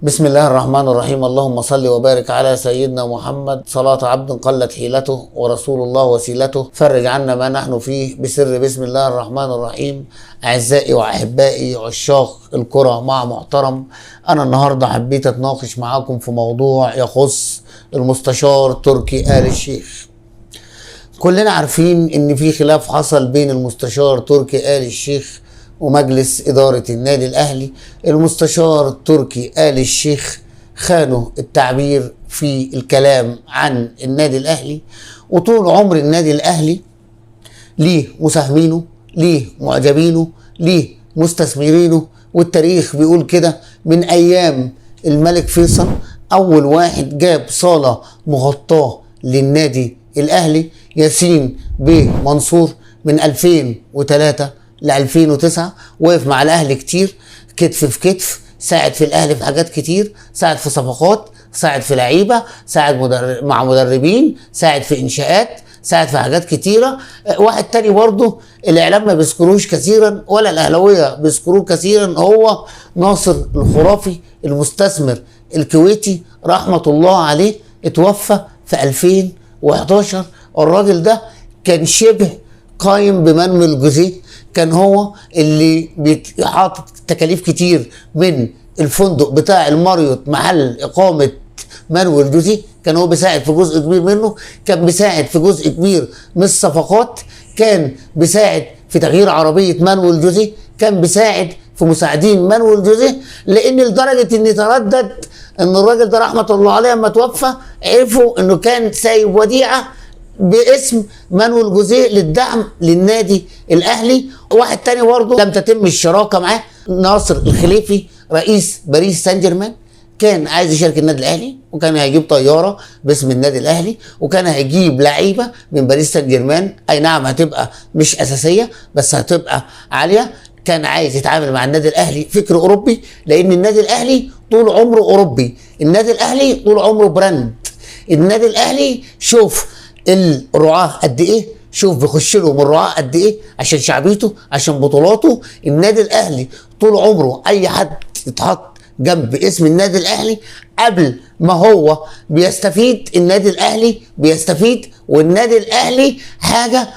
بسم الله الرحمن الرحيم. اللهم صل وبارك على سيدنا محمد. صلاة عبد قلت حيلته ورسول الله وسيلته، فرج عنا ما نحن فيه بسر بسم الله الرحمن الرحيم. أعزائي وأحبائي عشاق الكرة مع محترم، أنا النهاردة حبيت أتناقش معاكم في موضوع يخص المستشار تركي آل الشيخ. كلنا عارفين ان في خلاف حصل بين المستشار تركي آل الشيخ ومجلس إدارة النادي الأهلي. المستشار تركي آل الشيخ خانه التعبير في الكلام عن النادي الأهلي، وطول عمر النادي الأهلي ليه مساهمينه، ليه معجبينه، ليه مستثمرينه، والتاريخ بيقول كده من أيام الملك فيصل. أول واحد جاب صالة مغطاة للنادي الأهلي ياسين بيه منصور من 2003 ل 2009، وقف مع الأهلي كتير، كتف في كتف، ساعد في الأهلي في حاجات كتير، ساعد في صفقات، ساعد في لعيبة، ساعد مع مدربين، ساعد في إنشاءات، ساعد في حاجات كتيرة. واحد تاني برضه الإعلام ما بيذكروش كثيرا ولا الأهلاوية بيذكروه كثيرا، هو ناصر الخرافي المستثمر الكويتي رحمة الله عليه، اتوفى في 2011. الراجل ده كان شبه قايم بمانويل جوزيه، كان هو اللي حاطط تكاليف كتير من الفندق بتاع الماريوت محل إقامة مانويل جوزيه، كان هو بيساعد في جزء كبير منه، كان بيساعد في جزء كبير من الصفقات، كان بيساعد في تغيير عربية مانويل جوزيه، كان بيساعد في مساعدين مانويل جوزيه، لأن لدرجة إن تردد إن الراجل ده رحمة الله عليه لما توفى عرفوا إنه كان سايب وديعة باسم مانويل جوزيه للدعم للنادي الاهلي. واحد تاني برضه لم تتم الشراكة معاه، ناصر الخليفي رئيس باريس سان جيرمان، كان عايز يشارك النادي الاهلي، وكان هيجيب طيارة باسم النادي الاهلي، وكان هيجيب لعيبة من باريس سان جيرمان، اي نعم هتبقى مش اساسية بس هتبقى عالية. كان عايز يتعامل مع النادي الاهلي فكر اوروبي، لان النادي الاهلي طول عمره اوروبي، النادي الاهلي طول عمره brand، النادي الاهلي شوف الرعاة قد ايه، شوف بيخش لهم الرعاة قد ايه عشان شعبيته، عشان بطولاته. النادي الاهلي طول عمره اي حد يتحط جنب اسم النادي الاهلي قبل ما هو بيستفيد، النادي الاهلي بيستفيد. والنادي الاهلي حاجة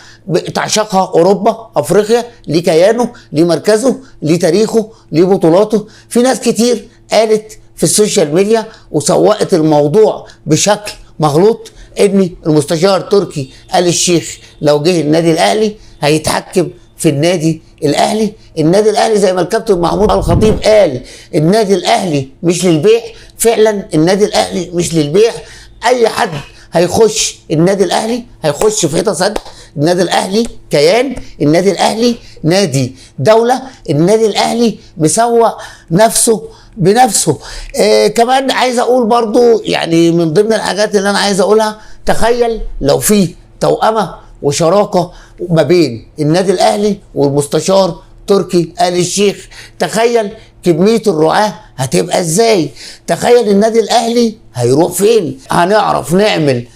تعشقها اوروبا، افريقيا، ليه كيانه، ليه مركزه، ليه تاريخه، ليه بطولاته. في ناس كتير قالت في ال social media وسوقت الموضوع بشكل مغلوط ان المستشار تركي آل الشيخ لو جه النادي الاهلي هيتحكم في النادي الاهلي. النادي الاهلي زي ما الكابتن محمود الخطيب قال النادي الاهلي مش للبيع، فعلا النادي الاهلي مش للبيع. اي حد هيخش النادي الاهلي هيخش في حيطة سد. النادي الاهلي كيان، النادي الاهلي نادي دولة، النادي الاهلي مسوق نفسه بنفسه. كمان عايز اقول برضو، يعني من ضمن الحاجات اللي انا عايز اقولها، تخيل لو في توأمة وشراكة ما بين النادي الاهلي والمستشار تركي آل الشيخ، تخيل كمية الرعاة هتبقى ازاي، تخيل النادي الاهلي هيروح فين. هنعرف نعمل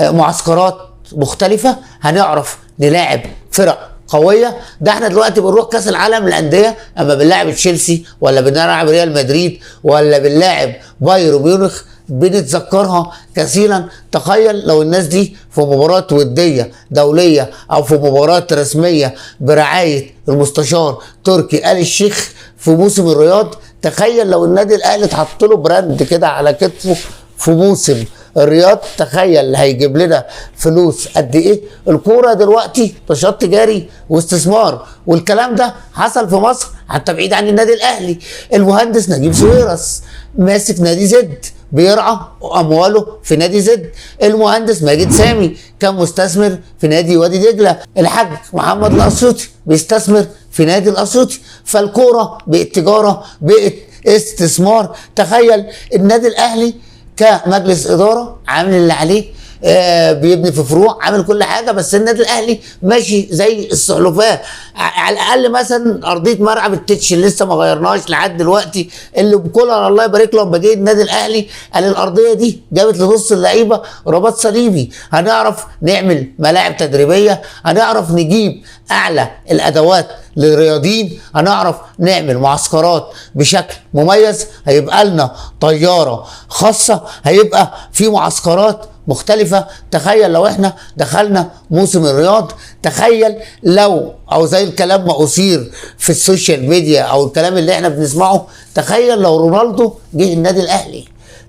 معسكرات مختلفة، هنعرف نلاعب فرق قوية. ده احنا دلوقتي بنروح كاس العالم للأندية، اما بنلاعب تشيلسي ولا بنلعب ريال مدريد ولا بنلاعب بايرن ميونخ بنتذكرها كثيرا. تخيل لو الناس دي في مباراة ودية دولية او في مباراة رسمية برعاية المستشار تركي آل الشيخ في موسم الرياض، تخيل لو النادي الاهلي اتحط له brand كده على كتفه في موسم الرياض، تخيل هيجيب لنا فلوس قد ايه. الكورة دلوقتي نشاط تجاري واستثمار، والكلام ده حصل في مصر حتى بعيد عن النادي الاهلي. المهندس نجيب ساويرس ماسك نادي زد، بيرعى امواله في نادي زد. المهندس ماجد سامي كان مستثمر في نادي وادي دجله. الحاج محمد الاسيوطي بيستثمر في نادي الاسيوطي. فالكوره بقت تجارة، بقت استثمار. تخيل النادي الاهلي كمجلس ادارة عامل اللي عليه، بيبني في فروع، عامل كل حاجة، بس النادي الاهلي ماشي زي السلحفاة. على الاقل مثلا ارضية ملعب التتش اللي لسه ما غيرناهاش لحد دلوقتي، اللي بكولر الله يبارك له لما جه النادي الاهلي قال الارضية دي جابت لنص اللعيبة رباط صليبي. هنعرف نعمل ملاعب تدريبية، هنعرف نجيب اعلى الادوات للرياضيين، هنعرف نعمل معسكرات بشكل مميز، هيبقى لنا طيارة خاصة، هيبقى في معسكرات مختلفة. تخيل لو احنا دخلنا موسم الرياض، تخيل لو، او زي الكلام ما اثير في ال social media او الكلام اللي احنا بنسمعه، تخيل لو رونالدو جه النادي الاهلي،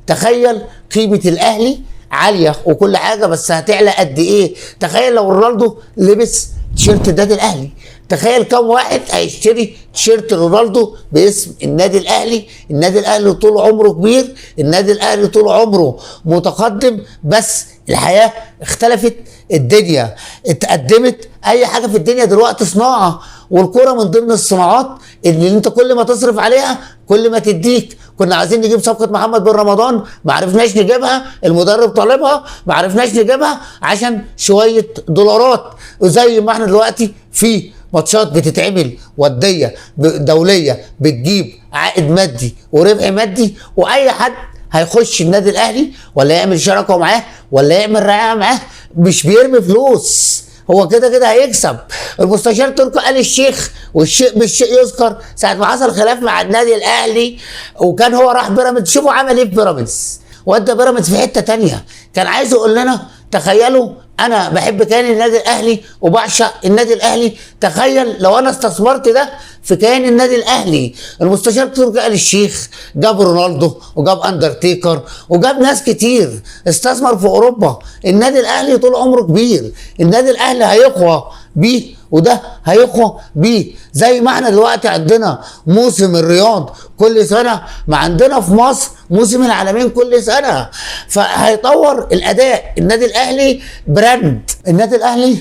تخيل قيمة الاهلي عالية وكل حاجة، بس هتعلى قد ايه؟ تخيل لو رونالدو لبس تيشيرت النادي الاهلي، تخيل كم واحد هيشتري تيشيرت رونالدو باسم النادي الاهلي. النادي الاهلي طول عمره كبير، النادي الاهلي طول عمره متقدم، بس الحياة اختلفت، الدنيا اتقدمت، اي حاجة في الدنيا دلوقتي صناعة، والكرة من ضمن الصناعات اللي انت كل ما تصرف عليها كل ما تديك. كنا عايزين نجيب صفقة محمد بن رمضان، ما عرفناش نجيبها، المدرب طالبها ما عرفناش نجيبها عشان شوية دولارات. وزي ما احنا دلوقتي في ماتشات بتتعمل ودية دولية بتجيب عائد مادي وربح مادي، واي حد هيخش النادي الاهلي ولا يعمل شراكة معاه ولا يعمل رعاية معاه مش بيرمي فلوس، هو كده كده هيكسب. المستشار تركي آل الشيخ، والشيء بالشيء يذكر، ساعة ما حصل خلاف مع النادي الاهلي وكان هو راح بيراميدز، شوفوا عمل ايه في بيراميدز، ودى بيراميدز في حتة تانية. كان عايز يقول لنا تخيلوا انا بحب كيان النادي الاهلي وبعشق النادي الاهلي، تخيل لو انا استثمرت ده في كيان النادي الاهلي. المستشار تركي آل الشيخ جاب رونالدو وجاب اندرتيكر وجاب ناس كتير، استثمر في اوروبا. النادي الاهلي طول عمره كبير، النادي الاهلي هيقوى بيه وده هيقوى بيه. زي ما احنا دلوقتي عندنا موسم الرياض كل سنة، ما عندنا في مصر موسم العالمين كل سنة، فهيطور الاداء. النادي الاهلي brand، النادي الاهلي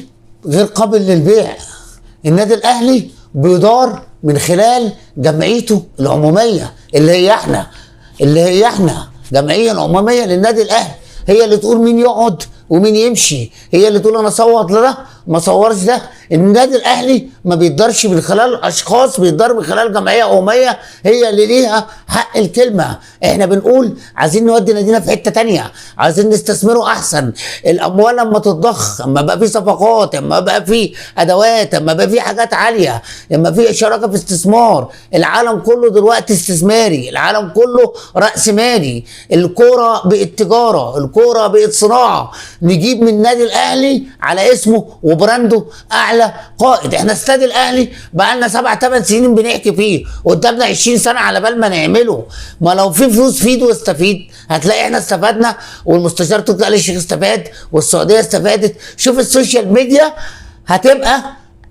غير قابل للبيع، النادي الاهلي بيدار من خلال جمعيته العمومية اللي هي احنا، اللي هي احنا جمعية العمومية للنادي الاهلي، هي اللي تقول مين يقعد ومين يمشي، هي اللي تقول انا اصوت لده ما صورش ده. النادي الاهلي ما بيقدرش من خلال اشخاص، بيقدر من خلال جمعية عموميه هي اللي ليها حق الكلمة. احنا بنقول عايزين نودي نادينا في حتة تانية، عايزين نستثمره احسن. الاموال لما تتضخ، اما بقى في صفقات، اما بقى في ادوات، اما بقى في حاجات عالية، اما في شراكة في استثمار. العالم كله دلوقتي استثماري، العالم كله راس مالي، الكورة بقت تجارة، الكورة بقت صناعة. نجيب من النادي الاهلي على اسمه وبرانده اعلى قائد. احنا استاد الاهلي بقى لنا 7-8 سنين بنحكي فيه، قدامنا 20 سنة على بال ما نعمله. ما لو في فلوس فيد واستفيد، هتلاقي احنا استفدنا، والمستشار تركي آل الشيخ استفاد، والسعودية استفادت. شوف ال social media هتبقى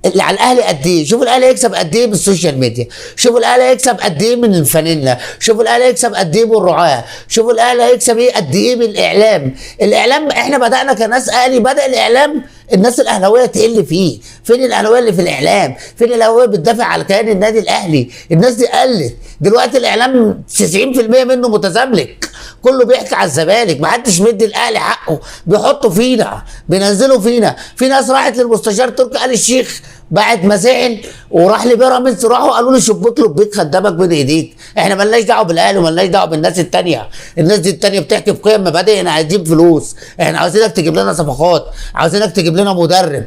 اللي على الاهلي قد ايه، شوف الاهلي هيكسب قد ايه بال social media، شوف الاهلي هيكسب قد ايه من الفانيلا، شوف الاهلي هيكسب قد ايه بالرعاه، شوف الاهلي هيكسب ايه قد ايه بالاعلام. الاعلام احنا بدانا كناس اهلي، بدا الاعلام الناس الاهلاوية تقل فيه. فين الاهلاوية اللي في الاعلام؟ فين الاهلاوية بتدافع على كيان النادي الاهلي؟ الناس دي قلت. دلوقتي الاعلام 90% منه متزملك، كله بيحكي على الزمالك، محدش مدي الاهلي حقه، بيحطوا فينا، بينزلوا فينا. في ناس راحت للمستشار تركي آل الشيخ بعد ما زعل وراح لبيراميدز، راحوا قالوا له شبك له بيك خدامك بين ايديك، احنا مالناش دعوه بالاهلي ومالناش دعوه بالناس التانية، الناس دي التانية بتحكي في قيم مبادئ، احنا عايزين فلوس، احنا عايزينك تجيب لنا صفقات، عايزينك تجيب لنا مدرب،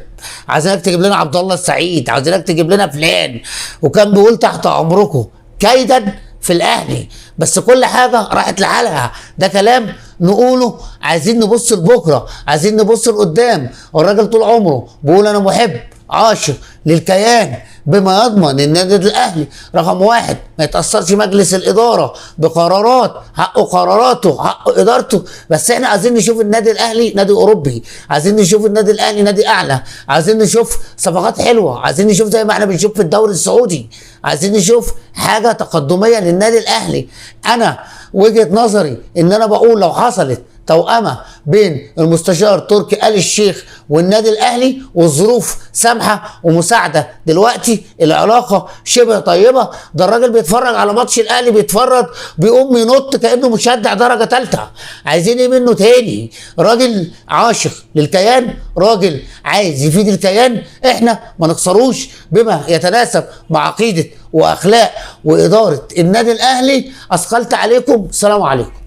عايزينك تجيب لنا عبد الله السعيد، عايزينك تجيب لنا فلان. وكان بيقول تحت امركم كيدا في الاهلي، بس كل حاجة راحت لحالها. ده كلام نقوله، عايزين نبص لبكرة، عايزين نبص لقدام. الراجل طول عمره بيقول انا محب عاشق للكيان، بما يضمن النادي الاهلي رقم واحد، ما يتاثرش مجلس الادارة بقرارات، حقه قراراته، حقه ادارته. بس احنا عايزين نشوف النادي الاهلي نادي اوروبي، عايزين نشوف النادي الاهلي نادي اعلى، عايزين نشوف صفقات حلوة، عايزين نشوف زي ما احنا بنشوف في الدوري السعودي، عايزين نشوف حاجة تقدميه للنادي الاهلي. انا وجهه نظري ان انا بقول لو حصلت توأمة بين المستشار تركي آل الشيخ والنادي الاهلي، والظروف سامحه ومساعدة. دلوقتي العلاقة شبه طيبة. ده الراجل بيتفرج على ماتش الاهلي، بيتفرج بيقوم ينط كانه مشجع درجه ثالثة. عايزين ايه منه تاني؟ راجل عاشق للكيان، راجل عايز يفيد الكيان. احنا ما نخسروش بما يتناسب مع عقيدة واخلاق واداره النادي الاهلي. اثقلت عليكم، السلام عليكم.